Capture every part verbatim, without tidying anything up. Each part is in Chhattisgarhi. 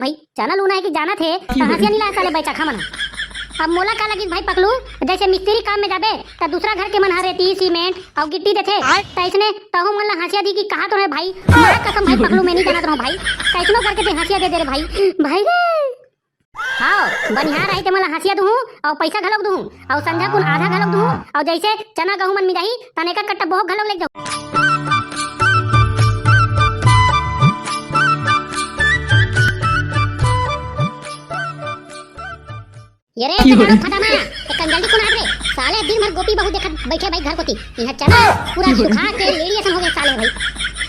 भाई, चना लूना हे कि जानत हे, त हँसिया नइ लाय साले बैचाखा मन ह। अब मोला का लगिस भाई पकलू, जइसे मिस्त्री काम में जाबे, त दूसरा घर के मन ह रेती, सीमेंट अउ गिट्टी देथे, त अइसने तहूँ मन ला हँसिया दिही कि कहा तो हे भाई, माँ कसम भाई पकलू, मैं नइ जानत रहूँ भाई, कइसनो करके तैं हँसिया दे दे रे भाई, भाई रे। हव, बनिहार आही ते मन ला हँसिया दुहूँ अउ पइसा घलोक दुहूँ अउ संझा कुन आधा घलोक दुहूँ अउ जइसे चना गहूँ मन मिंजाही, तने का कट्टा बोहक घलोक लेग जाहूँ। ये रे, ते गाड़ो फटामा, ते कन जल्दी कुन आत रे? साले दिन भर गोपी बहू देखत बइठे भाई घर कोती। इहाँ चना पूरा सुखा के लेड़ी असन हो गे साले भाई।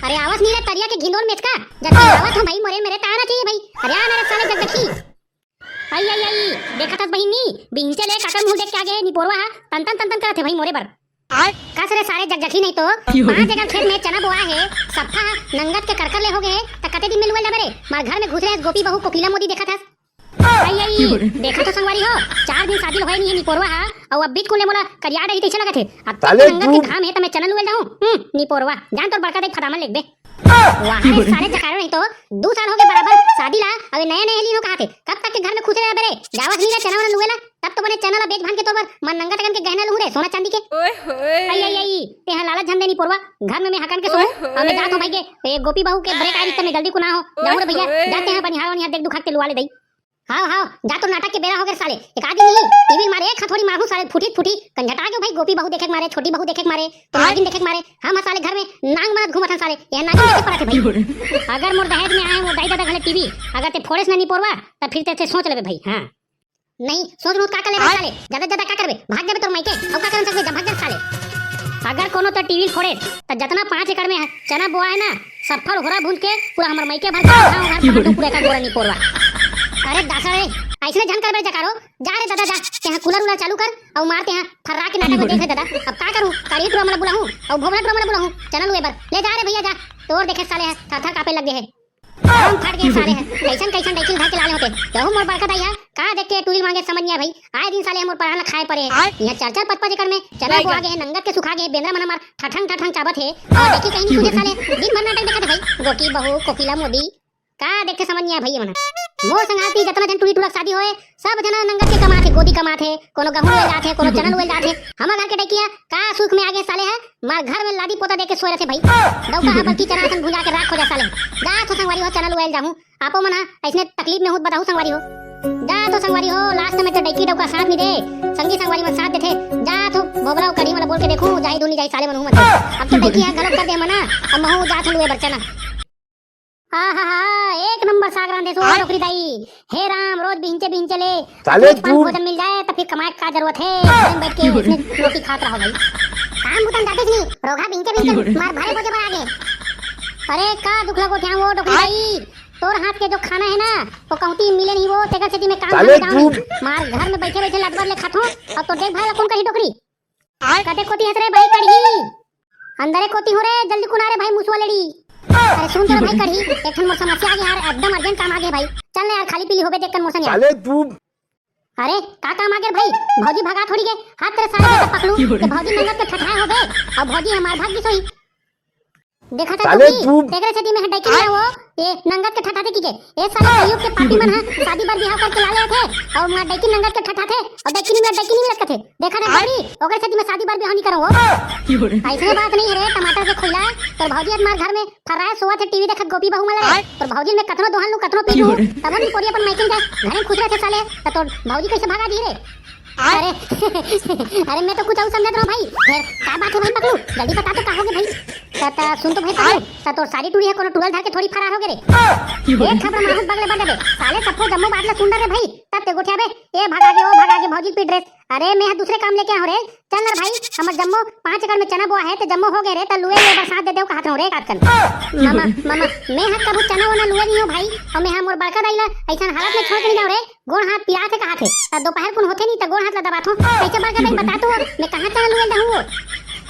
अरे आवस नइ रे तरिया के घिंदोर मेचका, जब तक आवत हो भाई मोरे मेरे त आना चाहिए भाई। अरे आ ना रे साले जगदखी। आई, आई, आई, देखत हस बहिनी, बिहनिचे ले काकर मुँह देख के आगे हे, निपोरवा ह तन तन तन तन करत हे भाई मोरे बर। कस रे सारे जगजखी नहीं तो, पाँच एकड़ खेत में चना बोआ हे, सफ्फा नंगत के करकर ले हो गे हे, त कते दिन में लुवल जाबे रे? मार घर में घुस रहे गोपी बहू कोकिला मोदी देखत हस। आई, आई, देखत हो संगवारी हो, चार दिन शादी ल होए नहीं हे निपोरवा ह, अउ अब बीच कुले मोला करिया डही तइसे लगत हे। अब तक नंगत के घाम हे त मैं चना लुवल जाहूँ? हम्म, निपोरवा, जान तोर बड़का दाई फदामन लेगबे। वाह रे सारे जकारो नहीं तो, दू साल हो गे बराबर शादी ला, अबे नया नया लीन हो कहा थे, कब तक के घर में खुश रहे बे रे? जावस नहीं रे चना वना लुए ला, तब तो बने चना ला बेच भान के तोर बर मन नंगा टकन के गहना लूहूँ रे, सोना चांदी के। ओए होए। आई, आई, आई, ते हा लालच झन दे निपोरवा, घर में मैं हकन के सोहूँ, अब मैं जात हूँ भाई के, ए गोपी बहू के ब्रेक आए रिश्ते में जल्दी कुना हो, जाहूँ रे भैया, जाते हैं बनिहार वनिहार देख दुखा के लुआ ले दई। हाव, हाव, जा तो नाटक के बेरा हो गे साले। एक आदमी नहीं, टीवी मारे, एक हथौड़ी मारू साले, फूटी, फूटी, कंझटा के भाई गोपी बहू देखे के मारे, छोटी बहू देखे के मारे, तो नागिन देखे के मारे। हम साले घर में नांग मारत घूमत हन साले, ये नागिन देखे पड़त हे भाई। अगर मोर दहेज में आए, मोर दाई ददा घले टीवी, अगर ते फोड़ेस ना निपोरवा, त फिर ते, ते सोच लेबे भाई, हाँ। नहीं, सोच लो का कर लेबे साले, ज्यादा, ज्यादा का करबे, भाग जाबे तोर मायके, अउ का करन सकबे, जा भाग जा साले। अगर कोनो तो टीवी फोड़े, त जतना पाँच एकड़ में चना बोआ हे ना, सब फल होरा भूंज के पूरा हमर मायके भर के खाओ, घर पहाड़ पूरा का गोरा निपोरवा। अरे दासा रे, अइसने झन करबे जकारो, जा रे दादा जा, तेहा कूलर उलर चालू कर, अउ मार तेहा फर्रा के नाटक में देख रे दादा। अब का करूँ, काली टुरा मन ला बुलाहूँ, अउ भोभला टुरा मन ला बुलाहूँ, चना लुए बर, ले जा रे भैया जा, तोर देखे साले ह, थर थर कांपे लग गे हे। गरम फट गे साले ह, कइसन कइसन डैकिल धर के लाले होते, यहू मोर बड़का दाई ह, का देख के टूरी मांगे समझ नइ आए भाई, आए दिन साले ह मोर परान ला खाए परे। इहाँ चार चार पाँच पाँच एकड़ में चना बोआ गे हे, नंगत के सुखा गे हे, बेंदरा मन हमार ठठंग ठठंग चाबत हे, अउ देखी कहीं नहीं सुने साले, दिन भर नाटक देखत हे भाई, गोपी बहू, कोकिला मोदी, का देख के समझ नइ आए भाई ये मन। मोर संघाती जतना झन टूरी टूरा के शादी होए, सब झन नंगत के कमात हे, गोदी कमात हे, कोनो गहूं लुए जात हे, कोनो चना लुए जात हे, हमर घर के डैकिया का सुख में आगे साले ह, मार घर में लादी पोता दे के सोए रथे भाई। डौका ह बल्कि चना असन भुंजा के राख हो जा साले। जा तो संगवारी हो चना लुआइल जाहूं। आपो मन ह अइसने तकलीफ में हो त बताहू संगवारी हो। जा तो संगवारी हो, लास्ट में तो डैकी डौका साथ नइ दे। संगी संगवारी मन साथ देथे। जा तो भोभला अउ कढ़ी मन ला बोल के देखहूं, जाही धुन नइ जाही साले मन हूं मत। अब तो डैकी ह घलो कर दे मना, अब महूं जा तो लुए बर चना। आहा हा, एक नंबर साग रांधे सो डोकरी दाई। हे राम, रोज बिहंचे बिहंचे ले साले पांच भोजन मिल जाए त फिर कमाए का जरूरत हे? घर में बैठ के इसने रोटी खात रहो भाई। काम बुता म जातेस नहीं, रोगहा बिहंचे बिहंचे मार भारे बोजे बर आगे। अरे का दुख लगो ठ्याम वो डोकरी दाई, तोर हाथ के जो खाना हे ना, वो कहूंती मिले नहीं वो, तेकर सेती मैं काम साले धाम जाऊं नहीं। मार घर में बैठे बैठे लतबर ले खाथो, अउ तोर देखभाल कोन करही डोकरी? कते कोती हस रे भाई कढ़ी? अंदरे कोती हो रे, जल्दी कुना रे भाई मुसवा लेड़ी। अरे सुन तो रे भाई कढ़ी, एक ठन मोर समस्या आगे यार, एकदम अर्जेंट काम आगे भाई। चल ना यार, खाली पीली होबे देख कर मोसन यार। साले तू। अरे का काम आगे भाई? भौजी भगा थोड़ी गे, हाथ तेरे सारे जैसा पकड़ू, ते भौजी नंगत के ठठाए होबे, अउ भौजी हमार भाग गिस होही। देखा था साले तू। तेकरे सेती में डैकी नइ वो, ये नंगत के ठठाथे की के। ए साले कलयुग के पापी मन ह शादी बर बिहाव करके ला ले थे, अउ मार डैकी नंगत के ठठाथे, अउ डैकी नइ मिलत, डैकी नइ मिलत कथे। देखा था भाई, ओकरे सेती में शादी बर बिहाव नइ करो वो। अइसने बात नइ हे रे, टमाटर के खोइला, तोर भौजी आज मार घर में फर्राए सोवत हे, टीवी देखत गोपी बहू मन ला रे। तोर भौजी में कतनो दोहन लू, कतनो पी लू, तब नइ पोरी अपन मायके जा, घरे में खुश रथे साले, त तोर भौजी कइसे भगा दी रे? अरे, अरे, मैं तो कुछ अउ समझत रहो भाई। फेर का बात हे भाई पकलू? जल्दी बता तो का होगे भाई? त, त सुन तो भाई पकलू, त तोर सारी टूरी ह कोनो टूरा ल धर के थोड़ी फरार होगे रे। एक थपड़ा मारहूं त बगले बढ़ जाबे। साले सबको जम्मो बात ला सुन डरे भाई। तब ते गोठियाबे, ए भगा गे, ओ भगा गे, भौजी के पीट रे। अरे मैं ह दूसरे काम लेके आहूं रे। चल ना रे भाई, हमर जम्मो पाँच एकड़ में चना बोआ हे, ते जम्मो होगे रे, त लुए लुए बर साथ दे देव कहत रहूं रे कातकन। मामा, मामा, मैं ह कभू चना वना लुए नइ हों भाई, अउ मैं ह मोर बड़का दाई ला अइसन हालत में छोड़ के नइ जांव रे। गोड़ हाथ पिराथे कहाथे, त दोपहर कुन होथे नहीं त गोड़ हाथ ला दबाथों। कइसे बड़का दाई बता तो, मैं कहाँ चना लुए जाहूँ वो?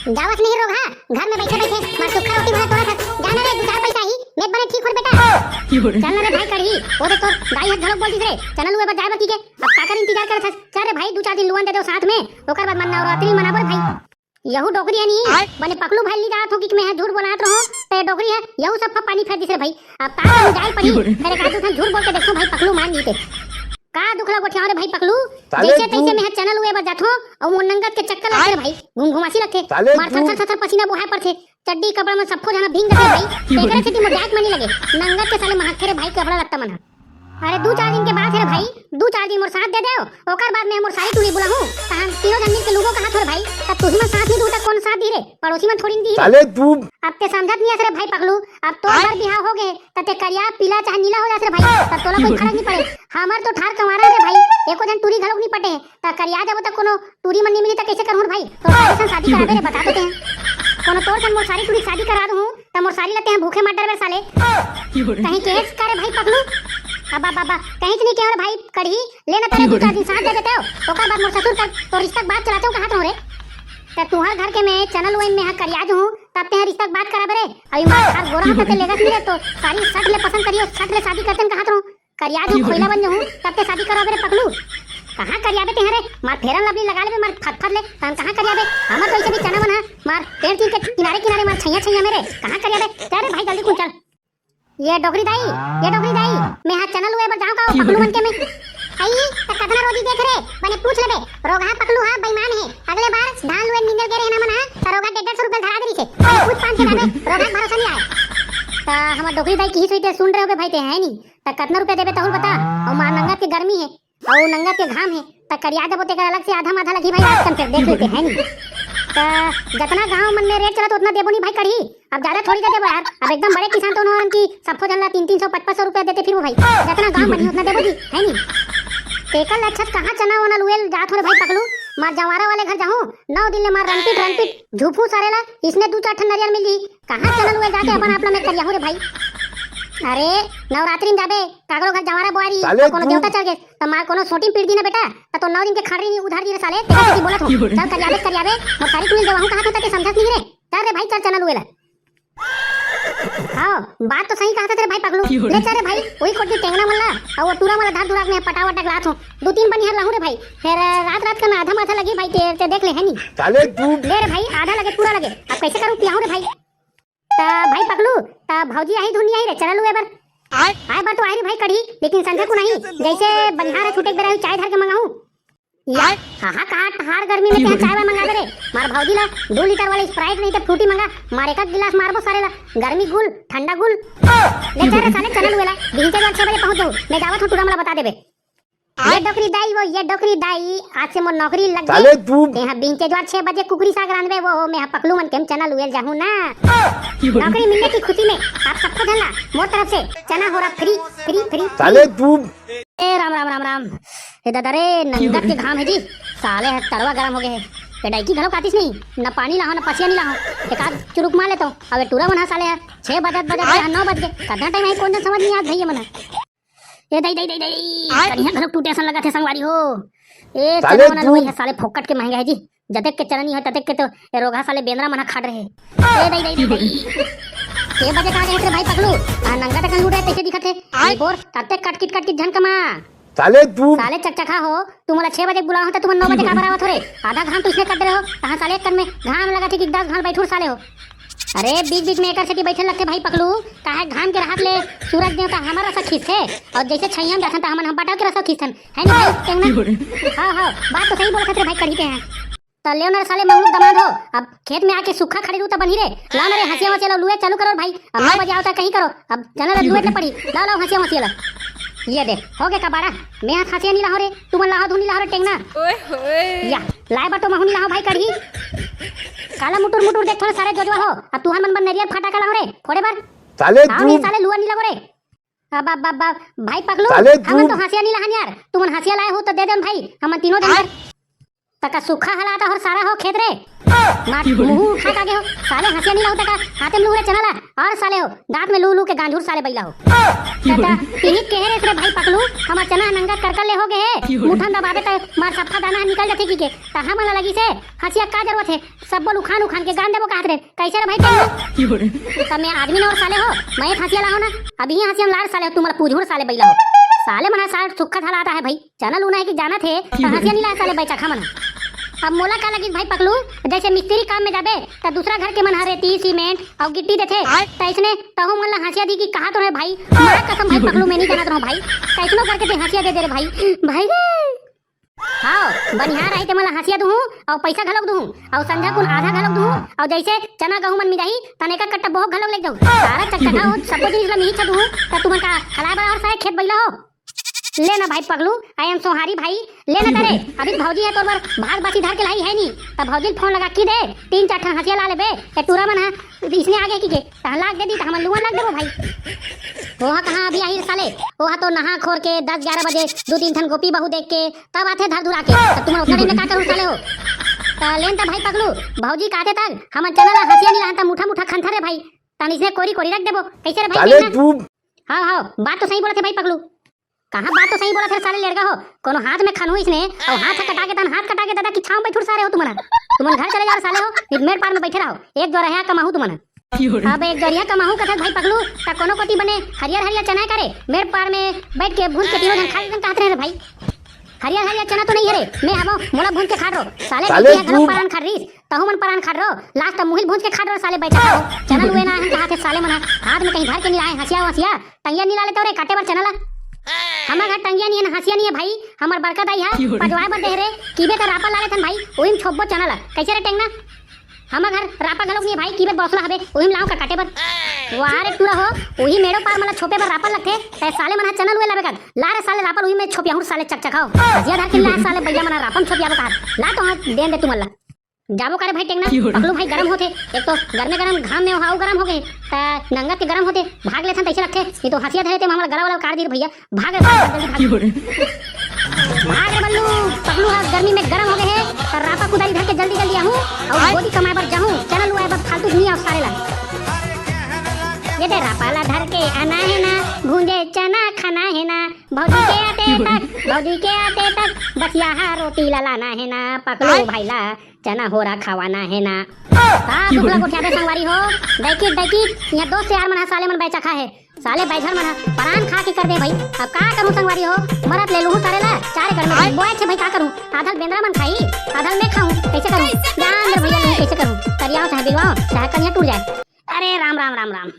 जावस नहीं रोगहा, घर में बैठे बैठे मार सुक्खा रोटी भर तोड़त हस। जा ना रे, दू चार पैसा ही, मेद बने ठीक होर बेटा। चल ना रे भाई कढ़ी, वो दे तोर दाई ह घलोक बोल दिस रे, चना लुए बर जाए बर की के, अब काकर इंतजार करत हस? चल रे भाई, दू चार दिन लुअन दे दो साथ में, ओकर बाद मन नवरात्रि मनाबो रे भाई। यहू डोकरी हे नी, बने पकलू भाई ली जात हो कि मैं हा झूठ बोलात रहो, त ये डोकरी हे, यहू सब पानी फेर दिस रे भाई। अब का करूं, जाय पड़ी, फेर एक आध ठन झूठ बोल के देखो भाई, पकलू मान जीते। का दुख ला गोठियाव रे भाई पकलू, जैसे तैसे मैं हा चना लुए बर जाथो, अउ मोर नंगत के चक्कर लगथे रे भाई, घुमघुमासी लगथे, मार थर थर थर पसीना बोहाय पड़थे, चड्डी कपड़ा में सब्बो झन भींग जाथे भाई, एकरे सेती मोर जाय के मन नइ लगे, नंगत के साले महकथे रे भाई कपड़ा लत्ता मन हा। अरे दू चार दिन के बात हे रे भाई, दू चार दिन मोर साथ दे देव, ओकर बाद में मोर सारी टूरी बुलाहूं, तहां तीनों झन मिल के लुबो कहात हो रे भाई, त तुही मन साथ नइ दूहू त कोन साथ दिही रे, पड़ोसी मन थोड़ी नइ दिही रे। साले तू अब ते समझत नइ हस रे भाई पकलू, अब तोर बर बिहाव हो गे, त ते करिया पीला चाहे नीला हो जास रे भाई, त तोला कोई फरक नइ पड़े। हमर तो ठार कंवारा रे भाई, एको झन टूरी घलोक नइ पटे, त करिया जाबो त कोनो टूरी मन नइ मिली त कइसे करहूं रे भाई? तोर सारी सन शादी कराबे रे, बता तो तें। कोनो तोर सन मोर सारी टूरी शादी करा दूहूं, त मोर सारी ला तें भूखे मत डरबे साले। कहीं केहेस का रे भाई पकलू? अब्बा, अब्बा, कहीं नइ केहेंव रे भाई कढ़ी, ले ना ताले दू चार दिन साथ दे देतेव, ओकर बाद मोर ससुर कर तोर रिश्ता के बात चलातेव कहात रहो रे। त तुंहर घर के में चना लुए में हा करिया जहूं, तब तें हा रिश्ता के बात कराबे रे। अभी मार खार गोरा होता ते लेगस नइ रे, तो सारी सट ले पसंद करियो, सट ले शादी करतेन कहात रहो। करिया जहूं खोइला बन जहूं, तब ते शादी कराबे रे पकलू। कहां करियाबे तें हा रे? मार Fair and Lovely लगा लेबे, मार फतफत ले, तहन कहां करियाबे? हमर तो अइसे भी चना मन हा मार पेड़ चीर के किनारे किनारे मार छैया छैया में रे, कहां करियाबे? चल रे भाई जल्दी कुन चल। ये डोकरी दाई, ये डोकरी दाई, मैं हा चना लुए बर जांव का ओ पकलू मन के में? अई, त कतना रोजी देख रे, बने पूछ लेबे। रोगहा पकलू हा बेईमान हे, अगले बार धान लुए निंदे गे रहे ना मन हा, त रोगहा डेढ़ डेढ़ सौ रुपया धरा दे रिसे। बने पूछ पान के जाबे, रोगहा के भरोसा नइ आय। त हमर डोकरी दाई किहिस होही ते सुन रहे होबे भाई ते, हे नी? त कतना रुपया देबे तहूं बता, अउ मार नंगत के गर्मी हे, अउ नंगत के घाम हे, त करिया देबो तेकर अलग से आधा माधा लगही भाई, रात कन फेर देख लेते हैं नी। त जतना गांव मन में रेट चलत ओतना देबो नी भाई कढ़ी, अब जादा थोड़ी दे देबो यार, अब एकदम बड़े किसान तो नोहन कि सब्बो झन ला तीन तीन सौ पच पच सौ रुपया देते फिरबो भाई, जतना गांव बनही ओतना देबो जी, है नी। तेकर ले अच्छा कहां चना वना लुए ल जात हो रे भाई पकलू, मार जंवारा वाले घर जाहूं, नौ दिन ले मार रनपिट रनपिट झूफू सारे ला, इसने दू चार ठन नरियर मिल जी, कहां चना लुए जाके अपन आप ला मैं करियाहूं रे भाई। अरे नवरात्रि में जाबे, काकरो घर जंवारा बोआरी, साले त कोनो तू देवता चढ़ गे, त मार कोनो सोटी पीट दी ना बेटा, त तो नौ दिन के खड़री नइ उधार दी रे साले, तेरे की बोलत हूं। चल करियाबे, करियाबे, मोर सारी टूरी देवाहूं कहां था, ते समझत नइ रे। चल रे भाई, चल चना लुए ला। हां, बात तो सही कहात हे रे भाई पकलू। ले चल रे भाई, ओही कोठी टेंगना मन ला, अउ ओ टूरा मन ला धर धुरा के मैं पटावा टकलात हूं। दू तीन बनिहार लाहूं रे भाई, फेर रात रात कन आधा माधा लगही भाई, ते, ते देख ले, है नी? साले तू ले रे भाई, आधा लगे, पूरा लगे, अब कइसे करूं, पियाहूं रे भाई। त भाई पकलू, त भौजी आही धुन नइ आही रे चना लुए बर? आय? आय बर तो आही रे भाई कढ़ी, लेकिन संझा कुन आही, जइसे बनिहार ह छूटे के बेरा होही, चाय धर के मंगाहूं। या, आय? हाहा, कहां ठंडा गर्मी में तें चाय वाय मंगाबे रे? मार भौजी ला दू लीटर वाला Sprite नहीं ते Frooti मंगा, मार एक आध गिलास मारबो सारे ला, गर्मी गुल, ठंडा गुल। ले चल रे साले चना लुए ला, बिहनिया छह बजे पहुंच जाहूं, मैं जावत हूं, टूरा मन ला बता देबे। ये डोकरी दाई वो, ये डोकरी दाई, आज से मोर नौकरी लग साले गई। तू। तें हा बिहनिया छह बजे कुकरी साग रांधबे वो, मैं हा पकलू मन के में चना लुए ल जाहूं ना। नौकरी मिलने की खुशी में आप सबको झन ला मोर तरफ से चना हो रहा free, free, free। साले तू। ए राम राम राम राम। ए दादा रे, नंगत के घाम हे जी, साले ह तरवा गरम हो गे हे। ए डौकी घलो कातिस नहीं, न पानी लाहूं, न पसिया नइ लाहूं, एक आध चुरुक मार लेतो। अब ए टूरा मन हा साले ह छह बजत बजत नौ बज गे, कतना टाइम आही कोन झन समझ नइ आत भैया मन हा। ए दई, दई, दई, दई, आय। कनिहा घलोक टूटे असन लगत हे संगवारी हो। ए साले चना वना तू। नोई हे साले, फोकट के महंगा हे जी। जतेक के चना नइ होय, ततेक के तो ए रोगहा साले बेंदरा मन ह खाट रहे। ए दई, दई, दई, दई। के बजे कहां गे हे रे भाई पकलू? आ नंगा तक लूट रहे, तइसे दिखत हे। आय। ए बोर, ततेक कटकिट, कटकिट झन कमा। साले तू। साले चकचका हो, तुमन ला छह बजे बुलावत हंव त तुमन नौ बजे काबर आवत हो रे? आधा घाम तो इसने कर दे रहे हो। कहां साले एक कन में घाम लगत हे कि दस घाम बैठूर साले हो। अरे बीच बीच में एकर सेती बैठे लगथे भाई पकलू, काहे घाम के रहत ले सूरज देवता हमर रसा खींचथे, अउ जइसे छइहां में जाथन त हमन ह बटव के रसा खींचथन, है ना भाई? टेंगना। हां, हां, बात तो सही बोलत हस रे भाई, कढ़ी के हैं। त लेव ना रे साले मंगलू के दमाद हो, अब खेत में आके सूखा खड़े रहू त बनही रे। लाव ना रे हंसिया वंसिया ला लुए चालू करो भाई, अब नौ बजे आवत हे कहीं करो, अब चना ला लुए ले पड़ी। लाव, लाव हंसिया वंसिया ला। ये दे, हो गे कबाड़ा, मैं हा हंसिया नइ लाहूं रे, तुमन लाहव धुन नइ लाहव रे टेंगना। ओए होए। या, लाय बर तो महूं नइ लाहूं भाई कढ़ी। काला मुटुर मुटुर देखथव रे सारे जोजवा हो, अब तुंहर मन बर नरियर फाटा का लाहूं रे, फोड़े बर। साले आओ तू। नहीं साले लुआ नइ लगो रे। अब, अब, अब, अब, भाई पकलू, साले हमन तू। तो हंसिया नइ लाहन यार, तुमन हंसिया लाय हो त दे देन भाई, हमन तीनों जन आय। बर। तका सूखा हलात हस सारा हो खेत रे। मार मुंह उठा के आगे हो। साले हंसिया नइ लाहू तका हाथे में लूहू रे चना ला। अउ साले हो, दांत में लूहू लूहू के गांजूर साले बइला हो। तका तिही केहे रेहेस रे भाई पकलू, हमर चना नंगा करकर ले हो गे हे। मुठन दबाबे त मार सफा दाना निकल जाथे कहिके। त हमन ला लगिस हे, हंसिया का जरूरत हे? सब्बो ल उखान उखान के गांज देबो कहत रे। कइसे रे भाई टेंगना? त मैं आदमी नोहंव साले हो, मैं हंसिया लाहूं ना। अभी हंसिया ला रे साले हो, तुमन ला पूछहूं रे साले बइला हो। साले मन ह साले सूखा हलात हे भाई। चना लूना हे कि जानत हे, त हंसिया नइ लाय साले बइचकहा मन ह। अब मोला का लगिस भाई पकलू, जइसे मिस्त्री काम में जाबे, त दूसरा घर के मन ह रेती, सीमेंट अउ गिट्टी देथे, त अइसने तहूं मन ला हंसिया दिही कि कहा तो रहे भाई, मां कसम भाई पकलू, मैं नइ जानत रहूं भाई, कइसनो करके तैं हंसिया दे दे रे भाई, भाई रे। हव, बनिहार आही ते मन ला हंसिया दुहूं, अउ पइसा घलोक दुहूं, अउ संझा कुन आधा घलोक दुहूं, अउ जइसे चना गहूं मन मिंजाही, तन एक कट्टा बोहक घलोक लेग जाहूं। सारा चकचका हो, सबो जिनिस ला मिही छा दुहूं, त तुमन का हलाय बराबर सारे खेत बइला हो। ले ना भाई पगलू, I am सोहारी भाई, ले ना तरे, अभी भौजी ह तोर बर भात बासी धर के लाई हे नी, त भौजी ल फोन लगा के दे, तीन चार ठन हंसिया ला लेबे, ए टूरा मन ह इसने आगे की के, तहां लाग दे दी, त हमन लुवन लाग देबो भाई। ओहा कहां अभी आही रे साले, ओहा तो नहा खोर के दस ग्यारह बजे दू तीन ठन गोपी बहू देख के तब आथे धर धुरा के, त तुमन ओतना दिन में का करू साले हो? त लेन त भाई पगलू, भौजी काते तक हमन चना ला हंसिया नी लाहन त मुठा मुठा खंथर रे भाई, तन इसने कोरी कोरी रख देबो, कइसे रे भाई? साले कहिना? तू। हव, हव, बात तो सही बोलत हे भाई पगलू। कहां बात तो सही बोलत हे साले लेड़गा हो, कोनो हाथ में खनहू इसने, अउ हाथ ह कटा के तन हाथ कटा के दादा की छांव बइठू सारे हो तुमन ह। तुमन घर चले जाओ साले हो, नी त मेड़ पार में बइठे रहो, एक दुवार रहा कमाहू तुमन ह। अब एक दुवार रहा कमाहू कथस भाई पगलू, त कोनो कोती बने हरियर हरियर चना करे, मेड़ पार में बइठ के भूंज के तीनों झन खा लेथन कहत रहे रे भाई। हरियर हरियर चना तो नइ हे रे, मैं हवं, मोला भूंज के खा डरो। साले साले बेटी ह घलो तू परान खा रहीस, तहू मन परान खा डरो। लास्ट मुहिल भूंज के खा डरो साले बइठा हो। चना लुए ना आए हन कहाथे साले मन ह, हाथ में कहीं धर के नइ लाए हंसिया वंसिया, टंगिया नइ ला लेते रे काटे बर चना ला। हमर घर टंगिया नइ हे ना हंसिया नइ हे भाई, हमर बड़का दाई ह पजवाए बर दे हे रे, किबे त रापा ला लेथन भाई, ओही म छोपबो चना ला। कइसे रे टेंगना? हमर घर रापा घलोक नइ हे भाई, किबे बौसला हबे, ओही म लाऊं का काटे बर? वाह रे टूरा हो, ओही मेड़ो पार मन ला छोपे बर रापा लगथे, तैं साले मन ह चना लुए लाबे कद। ला रे साले रापा ल, ओही में छोपियाहूं साले चकचकाओ। हंसिया धर के ला साले बइला मन ह रापा म छोपियाबो कहात। ला तो हां देन दे तुमन ला। जाबो करे भाई टेंगना, पकलू भाई गरम होथे, एक तो गरमे गरम घाम में ओहा अउ गरम हो गे हे, त नंगत के गरम होथे, भाग लेथन तइसे लगथे, नइ तो हंसिया धरे ते हमला गला वाला काट दी रे भइया, भाग रे, भाग, जल्दी भाग। भाग रे बल्लू, पकलू ह गर्मी में गरम हो गे हे, त रापा कुदारी धर के जल्दी जल्दी आहूं, अउ गोदी कमाए बर जाहूं, चना लुआए बर फालतू दुनिया अउ सारे ला। ये दे रापा ला धर के आना हे ना, भूंजे चना खाना हे ना, भौजी के आते तक, भौजी के आते तक, बसिया हा रोटी ला लाना हे ना, पकलू भाई ला चना होरा खवाना हे ना। का भुखला गोठियाबे संगवारी हो? डैकिट, डैकिट, इहां दोस्त यार मन ह साले मन बैचखा हे। साले बैझर मन ह परान खा के कर दे भाई। अब का करूं संगवारी हो? मरत ले लूहूं सारे ला, चारे कर में बोए छे भाई का करूं? आधल बेंदरा मन खाई, आधल मैं खाऊं, कइसे करूं? जान दे भइया, कइसे करूं? करियाओ चाहे बिलवाओ, चाहे कनिया टूट जाए। अरे राम, राम, राम, राम।